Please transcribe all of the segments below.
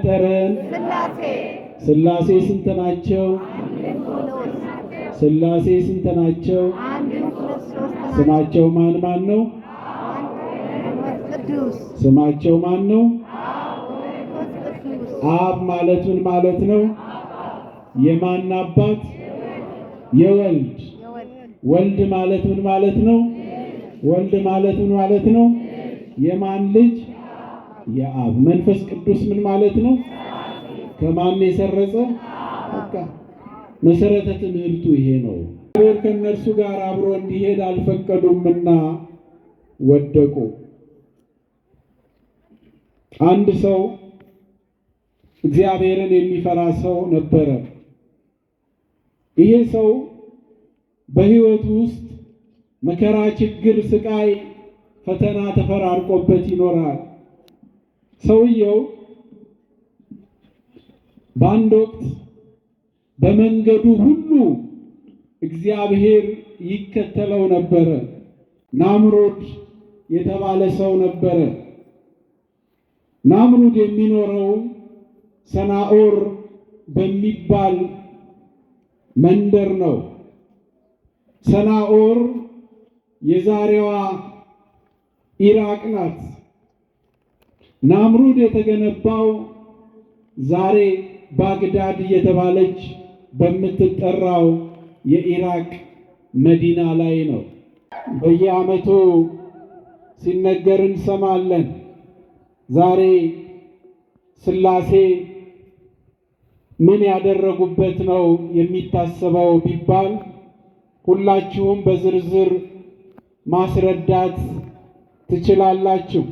የፈጠረን? ሥላሴ ስንት ናቸው? ሥላሴ ስንት ናቸው? ስማቸው ማን ማን ነው? ስማቸው ማን ነው? አብ ማለት ምን ማለት ነው? የማን አባት? የወልድ። ወልድ ማለት ምን ማለት ነው? ወልድ ማለት ምን ማለት ነው? የማን ልጅ? የአብ። መንፈስ ቅዱስ ምን ማለት ነው? ከማን የሰረጸ? በቃ መሰረተ ትምህርቱ ይሄ ነው። እግዚአብሔር ከእነርሱ ጋር አብሮ እንዲሄድ አልፈቀዱምና ወደቁ። አንድ ሰው እግዚአብሔርን የሚፈራ ሰው ነበረ። ይሄ ሰው በሕይወቱ ውስጥ መከራ፣ ችግር፣ ስቃይ፣ ፈተና ተፈራርቆበት ይኖራል። ሰውየው በአንድ ወቅት በመንገዱ ሁሉ እግዚአብሔር ይከተለው ነበረ። ናምሮድ የተባለ ሰው ነበረ። ናምሩድ የሚኖረው ሰናኦር በሚባል መንደር ነው። ሰናኦር የዛሬዋ ኢራቅ ናት። ናምሩድ የተገነባው ዛሬ ባግዳድ እየተባለች በምትጠራው የኢራቅ መዲና ላይ ነው። በየዓመቱ ሲነገር እንሰማለን። ዛሬ ሥላሴ ምን ያደረጉበት ነው የሚታሰበው ቢባል ሁላችሁም በዝርዝር ማስረዳት ትችላላችሁ።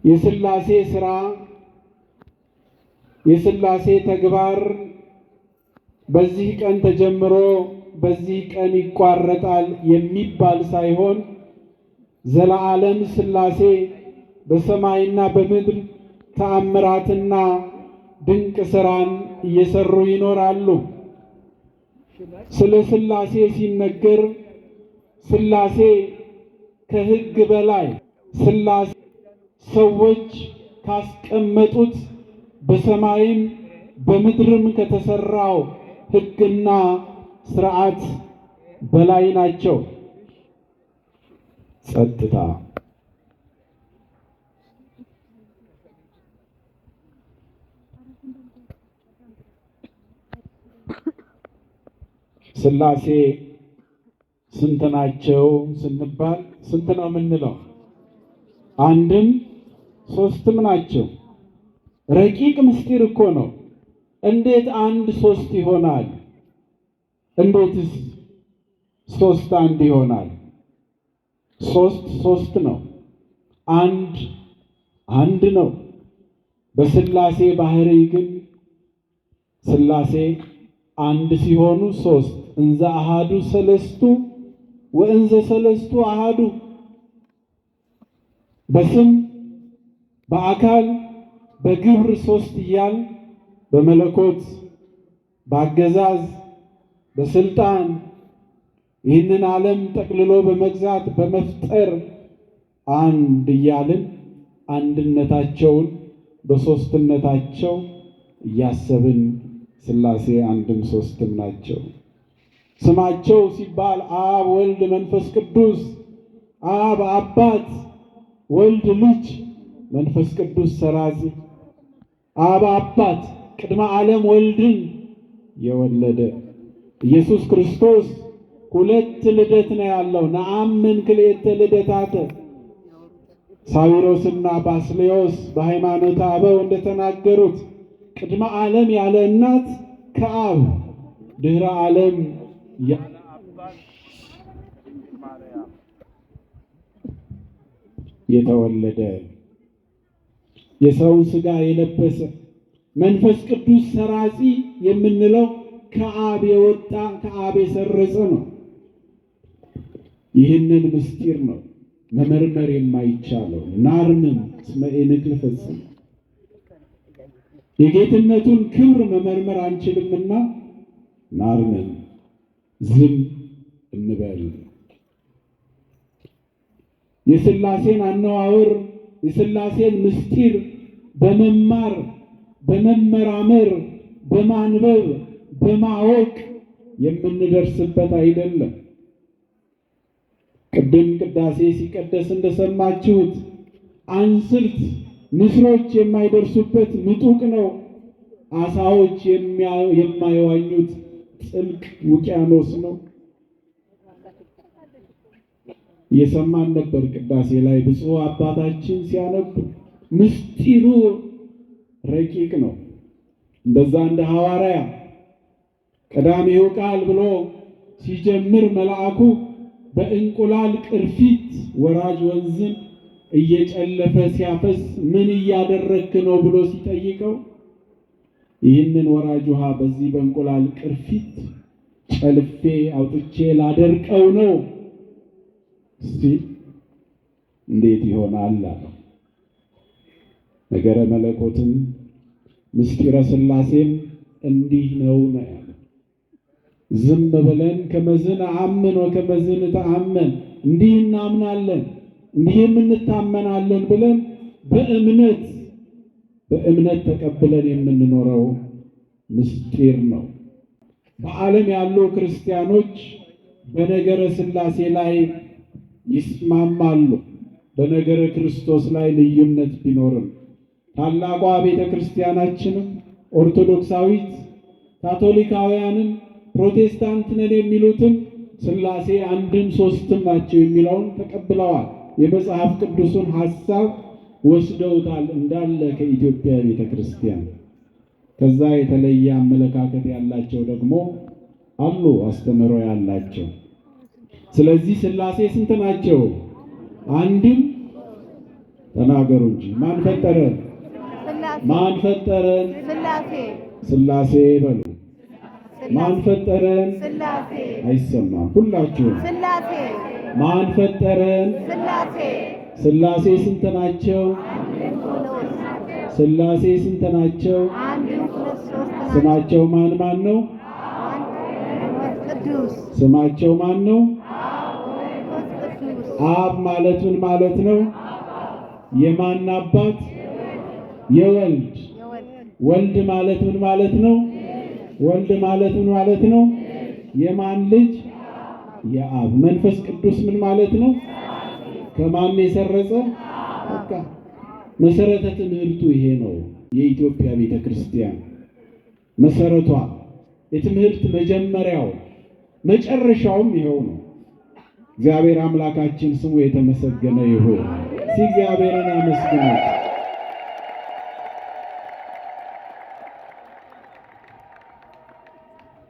የሥላሴ ሥራ፣ የሥላሴ ተግባር በዚህ ቀን ተጀምሮ በዚህ ቀን ይቋረጣል የሚባል ሳይሆን ዘለዓለም ሥላሴ በሰማይና በምድር ተአምራትና ድንቅ ሥራን እየሰሩ ይኖራሉ። ስለ ሥላሴ ሲነገር ሥላሴ ከሕግ በላይ፣ ሥላሴ ሰዎች ካስቀመጡት በሰማይም በምድርም ከተሰራው ሕግና ሥርዓት በላይ ናቸው። ጸጥታ። ሥላሴ ስንት ናቸው ስንባል ስንት ነው የምንለው? አንድም ሶስትም ናቸው። ረቂቅ ምስጢር እኮ ነው። እንዴት አንድ ሶስት ይሆናል? እንዴትስ ሶስት አንድ ይሆናል? ሶስት ሶስት ነው። አንድ አንድ ነው። በሥላሴ ባህሪ ግን ሥላሴ አንድ ሲሆኑ ሶስት፣ እንዘ አሃዱ ሰለስቱ ወእንዘ ሰለስቱ አሃዱ፣ በስም በአካል በግብር ሶስት እያል በመለኮት በአገዛዝ በስልጣን ይህንን ዓለም ጠቅልሎ በመግዛት በመፍጠር አንድ እያልን አንድነታቸውን በሶስትነታቸው እያሰብን ሥላሴ አንድም ሶስትም ናቸው። ስማቸው ሲባል አብ፣ ወልድ፣ መንፈስ ቅዱስ። አብ አባት፣ ወልድ ልጅ፣ መንፈስ ቅዱስ ሰራጺ። አብ አባት ቅድመ ዓለም ወልድን የወለደ ኢየሱስ ክርስቶስ ሁለት ልደት ነው ያለው። ነአምን ክልኤተ ልደታተ። ሳዊሮስና ባስሌዎስ በሃይማኖተ አበው እንደተናገሩት ቅድመ ዓለም ያለ እናት ከአብ፣ ድህረ ዓለም ያለ አባት የተወለደ የሰውን ሥጋ የለበሰ መንፈስ ቅዱስ ሰራጺ የምንለው ከአብ የወጣ ከአብ የሰረጸ ነው። ይህንን ምስጢር ነው መመርመር የማይቻለው። ናርምም እስመ ኢንክል ፈጽሞ የጌትነቱን ክብር መመርመር አንችልምና ናርምም ዝም እንበል። የሥላሴን አነዋወር የሥላሴን ምስጢር በመማር በመመራመር በማንበብ በማወቅ የምንደርስበት አይደለም። ቅድም ቅዳሴ ሲቀደስ እንደሰማችሁት አንስርት ንስሮች የማይደርሱበት ምጡቅ ነው። አሳዎች የማይዋኙት ጥልቅ ውቅያኖስ ነው። እየሰማን ነበር ቅዳሴ ላይ ብፁዕ አባታችን ሲያነቡ። ምስጢሩ ረቂቅ ነው። እንደዛ እንደ ሐዋርያ ቀዳሚው ቃል ብሎ ሲጀምር መልአኩ በእንቁላል ቅርፊት ወራጅ ወንዝን እየጨለፈ ሲያፈስ ምን እያደረግክ ነው ብሎ ሲጠይቀው ይህንን ወራጅ ውሃ በዚህ በእንቁላል ቅርፊት ጨልፌ አውጥቼ ላደርቀው ነው ሲል እንዴት ይሆናል አለው። ነገረ መለኮትም ምስጢረ ሥላሴም እንዲህ ነው ነው ያለው። ዝም ብለን ከመዝን አምን ወከመዝን ተአመን እንዲህ እናምናለን እንዲህም እንታመናለን ብለን በእምነት በእምነት ተቀብለን የምንኖረው ምስጢር ነው። በዓለም ያሉ ክርስቲያኖች በነገረ ሥላሴ ላይ ይስማማሉ። በነገረ ክርስቶስ ላይ ልዩነት ቢኖርም ታላቋ ቤተ ክርስቲያናችንም ኦርቶዶክሳዊት፣ ካቶሊካውያንም ፕሮቴስታንት ነን የሚሉትም ሥላሴ አንድም ሶስትም ናቸው የሚለውን ተቀብለዋል። የመጽሐፍ ቅዱሱን ሐሳብ ወስደውታል እንዳለ ከኢትዮጵያ ቤተ ክርስቲያን። ከዛ የተለየ አመለካከት ያላቸው ደግሞ አሉ፣ አስተምህሮ ያላቸው። ስለዚህ ሥላሴ ስንት ናቸው? አንድም ተናገሩ እንጂ። ማን ፈጠረን? ማን ፈጠረን? ሥላሴ በሉ። ማን ፈጠረን? አይሰማም። ሁላችሁም ማን ፈጠረን? ሥላሴ ስንት ናቸው? ሥላሴ ስንት ናቸው? ስማቸው ማን ማን ነው? ስማቸው ማን ነው? አብ ማለት ምን ማለት ነው? የማን አባት? የወልድ። ወልድ ማለት ምን ማለት ነው? ወልድ ማለት ምን ማለት ነው? የማን ልጅ? የአብ። መንፈስ ቅዱስ ምን ማለት ነው? ከማን የሰረጸ? በቃ መሰረተ ትምህርቱ ይሄ ነው። የኢትዮጵያ ቤተ ክርስቲያን መሰረቷ የትምህርት መጀመሪያው መጨረሻውም ይሄው ነው። እግዚአብሔር አምላካችን ስሙ የተመሰገነ ይሁን። እስኪ እግዚአብሔርን አመስግኑት።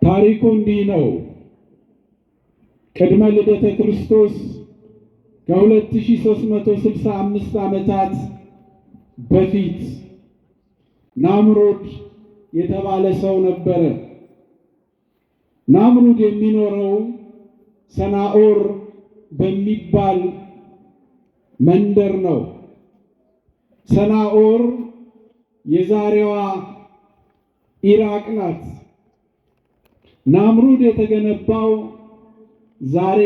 ታሪኩ እንዲህ ነው። ቅድመ ልደተ ክርስቶስ ከ2365 ዓመታት በፊት ናምሩድ የተባለ ሰው ነበረ። ናምሩድ የሚኖረው ሰናኦር በሚባል መንደር ነው። ሰናኦር የዛሬዋ ኢራቅ ናት። ናምሩድ የተገነባው ዛሬ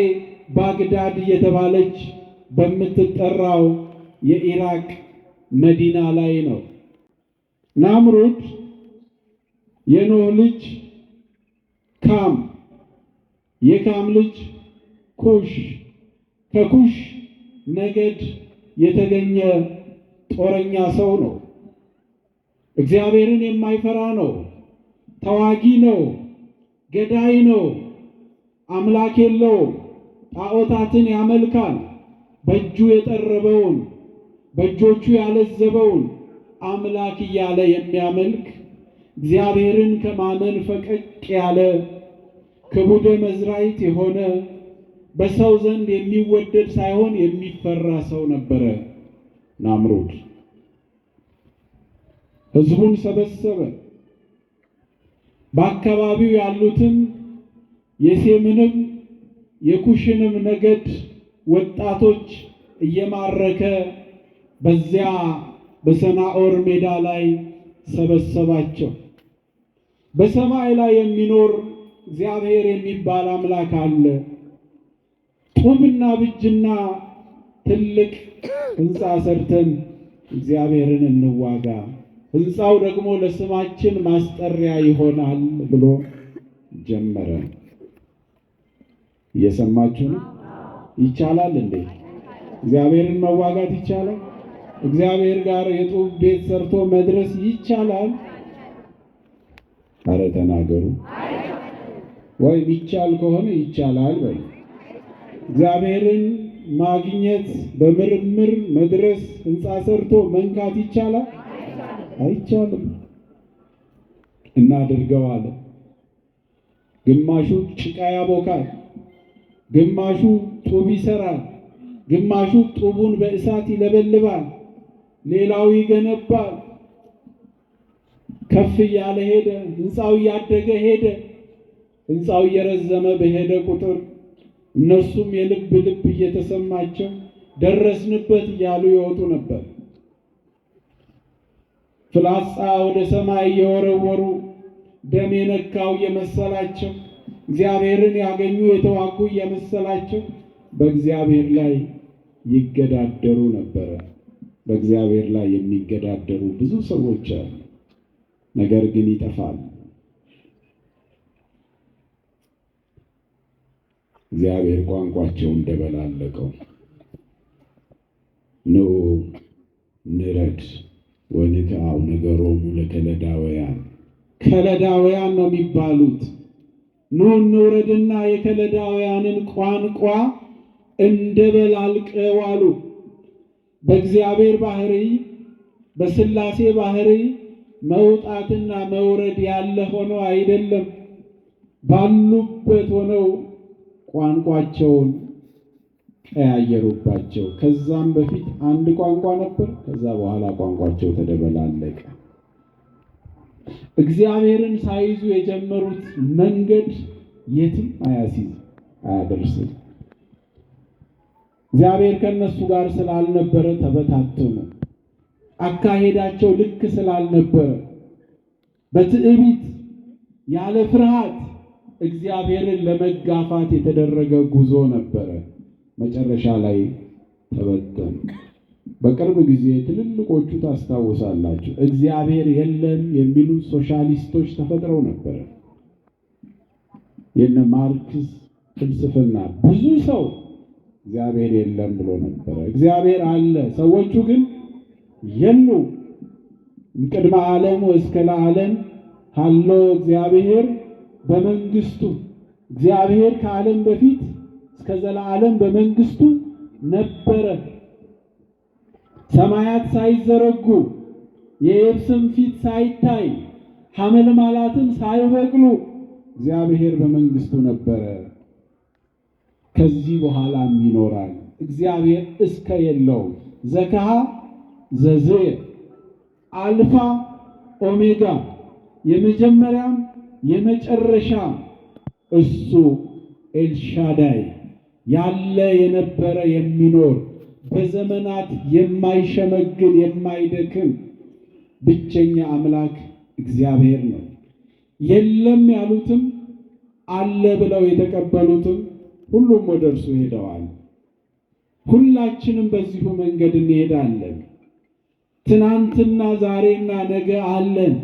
ባግዳድ እየተባለች በምትጠራው የኢራቅ መዲና ላይ ነው። ናምሩድ የኖህ ልጅ ካም፣ የካም ልጅ ኩሽ፣ ከኩሽ ነገድ የተገኘ ጦረኛ ሰው ነው። እግዚአብሔርን የማይፈራ ነው። ተዋጊ ነው። ገዳይ ነው። አምላክ የለውም። ጣዖታትን ያመልካል። በእጁ የጠረበውን በእጆቹ ያለዘበውን አምላክ እያለ የሚያመልክ እግዚአብሔርን ከማመን ፈቀቅ ያለ ክቡደ መዝራዕት የሆነ በሰው ዘንድ የሚወደድ ሳይሆን የሚፈራ ሰው ነበረ ናምሩድ። ሕዝቡን ሰበሰበ። በአካባቢው ያሉትን የሴምንም የኩሽንም ነገድ ወጣቶች እየማረከ በዚያ በሰናኦር ሜዳ ላይ ሰበሰባቸው። በሰማይ ላይ የሚኖር እግዚአብሔር የሚባል አምላክ አለ። ጡብና ብጅና ትልቅ ሕንፃ ሰርተን እግዚአብሔርን እንዋጋ፣ ሕንፃው ደግሞ ለስማችን ማስጠሪያ ይሆናል ብሎ ጀመረ። እየሰማችሁ ነው? ይቻላል እንዴ? እግዚአብሔርን መዋጋት ይቻላል? እግዚአብሔር ጋር የጡብ ቤት ሰርቶ መድረስ ይቻላል? አረ ተናገሩ። ወይ ይቻል ከሆነ ይቻላል በሉ። እግዚአብሔርን ማግኘት በምርምር መድረስ ሕንፃ ሰርቶ መንካት ይቻላል? አይቻልም። እናድርገው አለ። ግማሹ ጭቃ ያቦካል፣ ግማሹ ጡብ ይሰራል፣ ግማሹ ጡቡን በእሳት ይለበልባል፣ ሌላው ይገነባል። ከፍ እያለ ሄደ። ሕንፃው እያደገ ሄደ። ሕንፃው እየረዘመ በሄደ ቁጥር እነርሱም የልብ ልብ እየተሰማቸው ደረስንበት እያሉ ይወጡ ነበር። ፍላጻ ወደ ሰማይ እየወረወሩ ደም የነካው እየመሰላቸው እግዚአብሔርን ያገኙ የተዋጉ እየመሰላቸው በእግዚአብሔር ላይ ይገዳደሩ ነበረ። በእግዚአብሔር ላይ የሚገዳደሩ ብዙ ሰዎች አሉ። ነገር ግን ይጠፋሉ። እግዚአብሔር ቋንቋቸውን ደበላለቀው። ኑ ንረድ ወንክዐው ነገሮሙ ለከለዳውያን። ከለዳውያን ነው የሚባሉት። ኑ እንውረድና የከለዳውያንን ቋንቋ እንደበላልቀው አሉ። በእግዚአብሔር ባህሪ በሥላሴ ባህሪ መውጣትና መውረድ ያለ ሆኖ አይደለም። ባሉበት ሆነው ቋንቋቸውን ቀያየሩባቸው። ከዛም በፊት አንድ ቋንቋ ነበር። ከዛ በኋላ ቋንቋቸው ተደበላለቀ። እግዚአብሔርን ሳይዙ የጀመሩት መንገድ የትም አያስይዝ አያደርስም። እግዚአብሔር ከእነሱ ጋር ስላልነበረ ተበታተኑ። አካሄዳቸው ልክ ስላልነበረ በትዕቢት ያለ ፍርሃት እግዚአብሔርን ለመጋፋት የተደረገ ጉዞ ነበረ። መጨረሻ ላይ ተበተኑ። በቅርብ ጊዜ ትልልቆቹ ታስታውሳላችሁ፣ እግዚአብሔር የለም የሚሉ ሶሻሊስቶች ተፈጥረው ነበረ። የነ ማርክስ ፍልስፍና ብዙ ሰው እግዚአብሔር የለም ብሎ ነበረ። እግዚአብሔር አለ፣ ሰዎቹ ግን የሉ። እምቅድመ ዓለም ወእስከ ለዓለም ሀሎ እግዚአብሔር በመንግስቱ። እግዚአብሔር ከዓለም በፊት እስከ ዘለዓለም በመንግስቱ ነበረ። ሰማያት ሳይዘረጉ የየብስም ፊት ሳይታይ ሐመልማላትም ሳይበቅሉ እግዚአብሔር በመንግስቱ ነበረ። ከዚህ በኋላም ይኖራል። እግዚአብሔር እስከ የለው ዘከሃ ዘዝየ አልፋ ኦሜጋ የመጀመሪያም የመጨረሻ እሱ ኤልሻዳይ ያለ የነበረ የሚኖር በዘመናት የማይሸመግል የማይደክም ብቸኛ አምላክ እግዚአብሔር ነው። የለም ያሉትም አለ ብለው የተቀበሉትም ሁሉም ወደ እርሱ ሄደዋል። ሁላችንም በዚሁ መንገድ እንሄዳለን። ትናንትና ዛሬና ነገ አለን።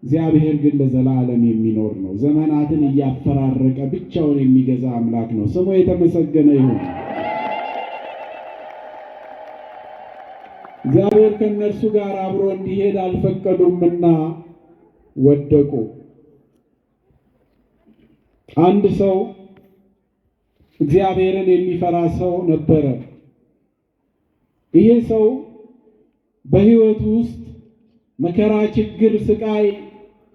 እግዚአብሔር ግን ለዘላለም የሚኖር ነው። ዘመናትን እያፈራረቀ ብቻውን የሚገዛ አምላክ ነው። ስሙ የተመሰገነ ይሁን። እግዚአብሔር ከእነርሱ ጋር አብሮ እንዲሄድ አልፈቀዱምና ወደቁ። አንድ ሰው እግዚአብሔርን የሚፈራ ሰው ነበረ። ይሄ ሰው በሕይወቱ ውስጥ መከራ፣ ችግር፣ ስቃይ፣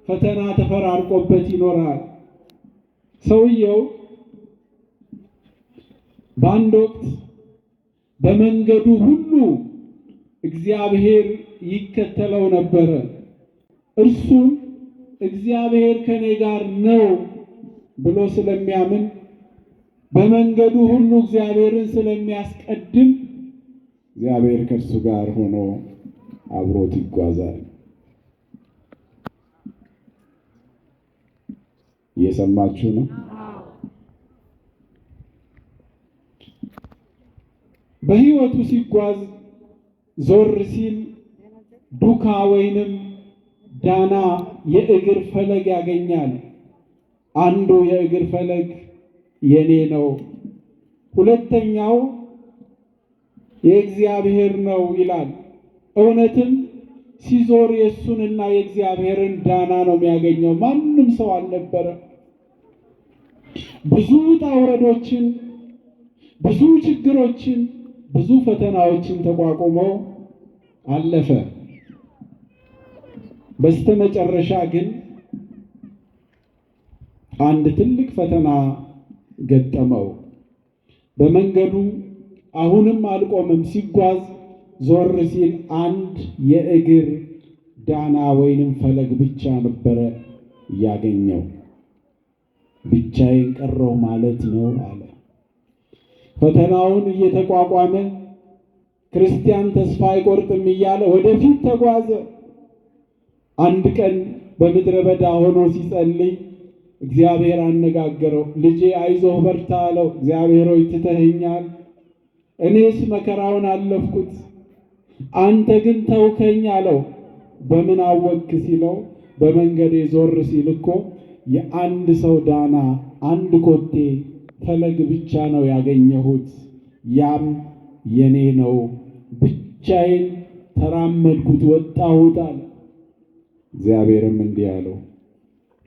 ፈተና ተፈራርቆበት ይኖራል። ሰውየው በአንድ ወቅት በመንገዱ ሁሉ እግዚአብሔር ይከተለው ነበረ። እርሱም እግዚአብሔር ከኔ ጋር ነው ብሎ ስለሚያምን በመንገዱ ሁሉ እግዚአብሔርን ስለሚያስቀድም እግዚአብሔር ከእርሱ ጋር ሆኖ አብሮት ይጓዛል። እየሰማችሁ ነው። በሕይወቱ ሲጓዝ ዞር ሲል ዱካ ወይንም ዳና የእግር ፈለግ ያገኛል። አንዱ የእግር ፈለግ የኔ ነው፣ ሁለተኛው የእግዚአብሔር ነው ይላል። እውነትም ሲዞር የእሱንና የእግዚአብሔርን ዳና ነው የሚያገኘው። ማንም ሰው አልነበረም። ብዙ ውጣ ውረዶችን፣ ብዙ ችግሮችን፣ ብዙ ፈተናዎችን ተቋቁሞ አለፈ። በስተመጨረሻ ግን አንድ ትልቅ ፈተና ገጠመው። በመንገዱ አሁንም አልቆምም። ሲጓዝ ዞር ሲል አንድ የእግር ዳና ወይንም ፈለግ ብቻ ነበረ ያገኘው። ብቻዬን ቀረሁ ማለት ነው አለ። ፈተናውን እየተቋቋመ ክርስቲያን ተስፋ አይቆርጥም እያለ ወደፊት ተጓዘ። አንድ ቀን በምድረ በዳ ሆኖ ሲጸልይ እግዚአብሔር አነጋገረው። ልጄ አይዞህ በርታ አለው። እግዚአብሔር ሆይ ትተኸኛል፣ እኔስ መከራውን አለፍኩት፣ አንተ ግን ተውከኝ አለው። በምን አወቅክ ሲለው በመንገዴ ዞር ሲል እኮ የአንድ ሰው ዳና አንድ ኮቴ ፈለግ ብቻ ነው ያገኘሁት፣ ያም የኔ ነው፣ ብቻዬን ተራመድኩት ወጣሁት አለ። እግዚአብሔርም እንዲህ አለው፣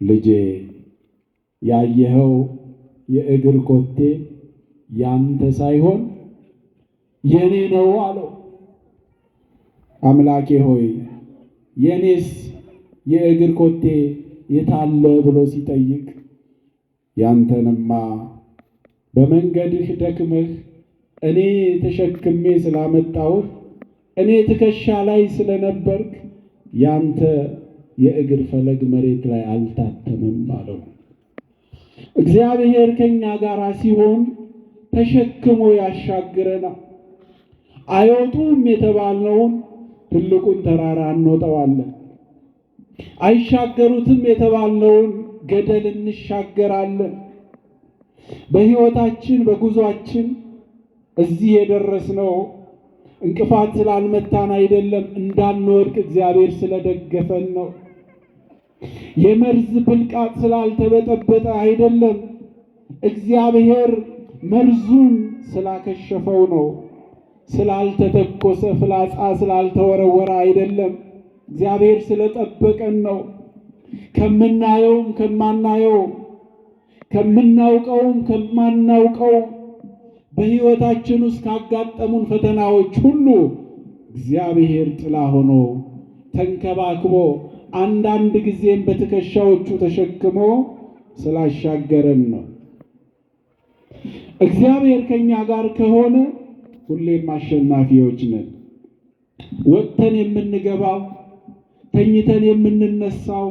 ልጄ ያየኸው የእግር ኮቴ ያንተ ሳይሆን የኔ ነው አለው። አምላኬ ሆይ የኔስ የእግር ኮቴ የታለ ብሎ ሲጠይቅ ያንተንማ በመንገድህ ደክመህ እኔ ተሸክሜ ስላመጣሁህ እኔ ትከሻ ላይ ስለነበርክ ያንተ የእግር ፈለግ መሬት ላይ አልታተምም አለው። እግዚአብሔር ከኛ ጋር ሲሆን ተሸክሞ ያሻግረናል። አይወጡም የተባልነውን ትልቁን ተራራ እንወጣዋለን። አይሻገሩትም የተባልነውን ገደል እንሻገራለን። በሕይወታችን በጉዟችን እዚህ የደረስነው እንቅፋት ስላልመታን አይደለም፣ እንዳንወድቅ እግዚአብሔር ስለደገፈን ነው። የመርዝ ብልቃጥ ስላልተበጠበጠ አይደለም፣ እግዚአብሔር መርዙን ስላከሸፈው ነው። ስላልተተኮሰ ፍላጻ ስላልተወረወረ አይደለም፣ እግዚአብሔር ስለጠበቀን ነው። ከምናየውም ከማናየውም ከምናውቀውም ከማናውቀው በሕይወታችን ውስጥ ካጋጠሙን ፈተናዎች ሁሉ እግዚአብሔር ጥላ ሆኖ ተንከባክቦ አንዳንድ ጊዜም በትከሻዎቹ ተሸክሞ ስላሻገረን ነው። እግዚአብሔር ከኛ ጋር ከሆነ ሁሌም አሸናፊዎች ነን። ወጥተን የምንገባው፣ ተኝተን የምንነሳው፣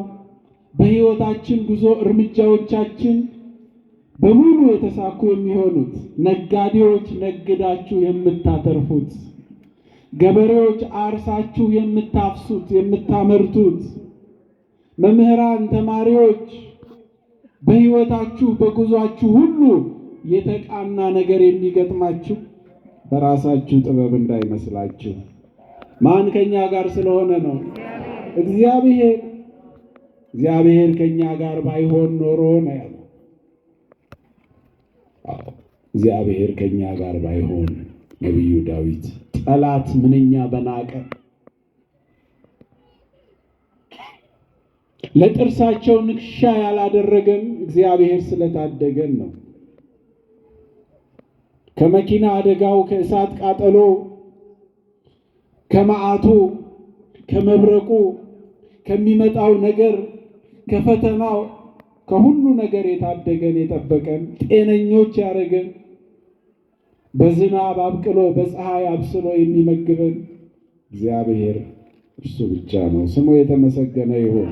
በሕይወታችን ጉዞ እርምጃዎቻችን በሙሉ የተሳኩ የሚሆኑት ነጋዴዎች ነግዳችሁ የምታተርፉት፣ ገበሬዎች አርሳችሁ የምታፍሱት የምታመርቱት፣ መምህራን፣ ተማሪዎች በሕይወታችሁ በጉዟችሁ ሁሉ የተቃና ነገር የሚገጥማችሁ በራሳችሁ ጥበብ እንዳይመስላችሁ። ማን ከኛ ጋር ስለሆነ ነው? እግዚአብሔር። እግዚአብሔር ከኛ ጋር ባይሆን ኖሮ ነው ያለው። አዎ እግዚአብሔር ከኛ ጋር ባይሆን ነቢዩ ዳዊት ጠላት ምንኛ በናቀ፣ ለጥርሳቸው ንክሻ ያላደረገን እግዚአብሔር ስለታደገን ነው። ከመኪና አደጋው፣ ከእሳት ቃጠሎ፣ ከመዓቱ፣ ከመብረቁ፣ ከሚመጣው ነገር፣ ከፈተናው፣ ከሁሉ ነገር የታደገን የጠበቀን ጤነኞች ያደረገን በዝናብ አብቅሎ በፀሐይ አብስሎ የሚመግበን እግዚአብሔር እርሱ ብቻ ነው። ስሙ የተመሰገነ ይሁን።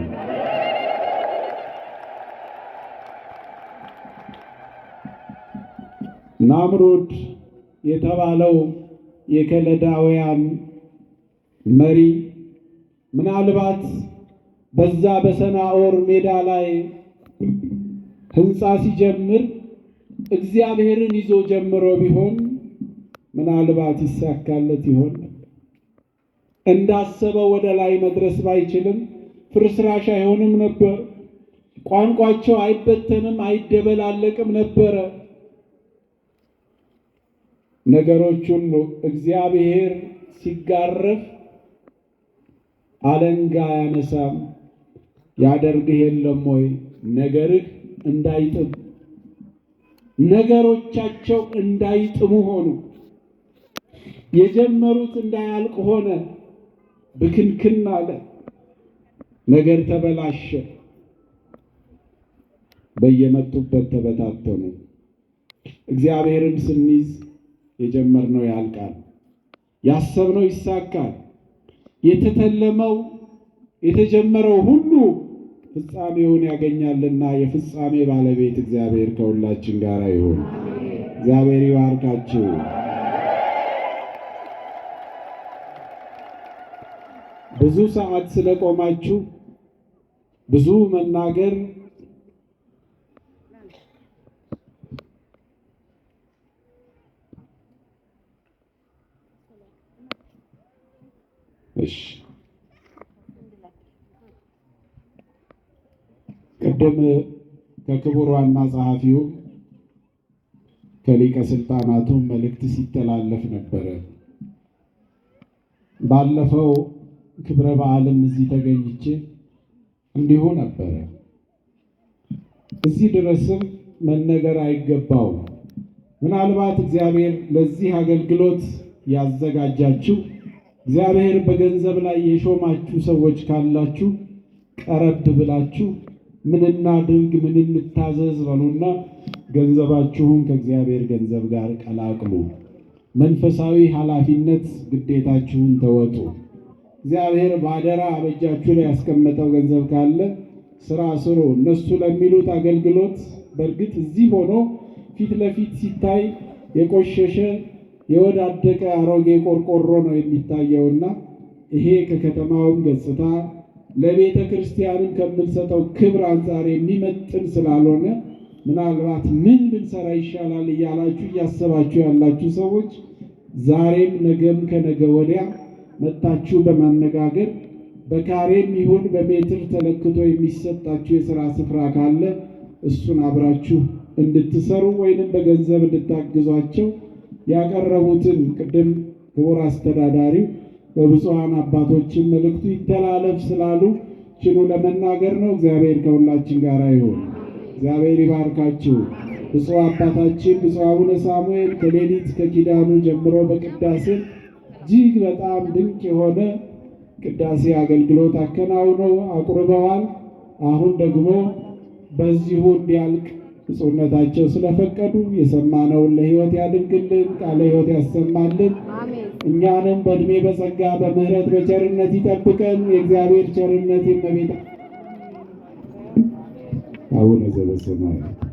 ናምሩድ የተባለው የከለዳውያን መሪ ምናልባት በዛ በሰናኦር ሜዳ ላይ ሕንፃ ሲጀምር እግዚአብሔርን ይዞ ጀምሮ ቢሆን ምናልባት ይሳካለት ይሆን። እንዳሰበው ወደ ላይ መድረስ ባይችልም ፍርስራሽ አይሆንም ነበር። ቋንቋቸው አይበተንም፣ አይደበላለቅም ነበረ። ነገሮች ሁሉ እግዚአብሔር ሲጋረፍ አለንጋ አያነሳም። ያደርግህ የለም ወይ ነገርህ እንዳይጥም፣ ነገሮቻቸው እንዳይጥሙ ሆኑ። የጀመሩት እንዳያልቅ ሆነ። ብክንክን አለ። ነገር ተበላሸ። በየመጡበት ተበታተኑ። እግዚአብሔርን ስንይዝ የጀመርነው ያልቃል፣ ያሰብነው ይሳካል። የተተለመው የተጀመረው ሁሉ ፍጻሜውን ያገኛልና የፍጻሜ ባለቤት እግዚአብሔር ከሁላችን ጋር ይሁን። እግዚአብሔር ይባርካችሁ። ብዙ ሰዓት ስለቆማችሁ ብዙ መናገር እሺ፣ ቅድም ከክቡር ዋና ጸሐፊው ከሊቀ ስልጣናቱ መልእክት ሲተላለፍ ነበረ። ባለፈው ክብረ በዓልም እዚህ ተገኝቼ እንዲሁ ነበረ። እዚህ ድረስም መነገር አይገባውም። ምናልባት እግዚአብሔር ለዚህ አገልግሎት ያዘጋጃችሁ፣ እግዚአብሔር በገንዘብ ላይ የሾማችሁ ሰዎች ካላችሁ ቀረብ ብላችሁ ምን እናድርግ፣ ምን እንታዘዝ በሉና ገንዘባችሁን ከእግዚአብሔር ገንዘብ ጋር ቀላቅሉ። መንፈሳዊ ኃላፊነት ግዴታችሁን ተወጡ። እግዚአብሔር ባደራ በእጃችሁ ላይ ያስቀመጠው ገንዘብ ካለ ስራ ስሩ። እነሱ ለሚሉት አገልግሎት በእርግጥ እዚህ ሆኖ ፊት ለፊት ሲታይ የቆሸሸ የወዳደቀ አሮጌ ቆርቆሮ ነው የሚታየውና ይሄ ከከተማውም ገጽታ ለቤተ ክርስቲያንም ከምንሰጠው ክብር አንጻር የሚመጥን ስላልሆነ ምናልባት ምን ብንሰራ ይሻላል እያላችሁ እያሰባችሁ ያላችሁ ሰዎች ዛሬም ነገም ከነገ ወዲያ መጥታችሁ በማነጋገር በካሬም ይሁን በሜትር ተለክቶ የሚሰጣችሁ የሥራ ስፍራ ካለ እሱን አብራችሁ እንድትሰሩ ወይንም በገንዘብ እንድታግዟቸው ያቀረቡትን ቅድም ክቡር አስተዳዳሪው በብፁዓን አባቶችን መልእክቱ ይተላለፍ ስላሉ ችሉ ለመናገር ነው። እግዚአብሔር ከሁላችን ጋር ይሁን። እግዚአብሔር ይባርካችሁ። ብፁዕ አባታችን ብፁዕ አቡነ ሳሙኤል ከሌሊት ከኪዳኑ ጀምሮ በቅዳሴ እጅግ በጣም ድንቅ የሆነ ቅዳሴ አገልግሎት አከናውነው አቁርበዋል። አሁን ደግሞ በዚሁ እንዲያልቅ ብፁዕነታቸው ስለፈቀዱ የሰማነውን ለሕይወት ያድርግልን፣ ቃለ ሕይወት ያሰማልን፣ እኛንም በእድሜ በጸጋ በምሕረት በቸርነት ይጠብቀን። የእግዚአብሔር ቸርነት የእመቤታ አቡነ ዘበሰማያት።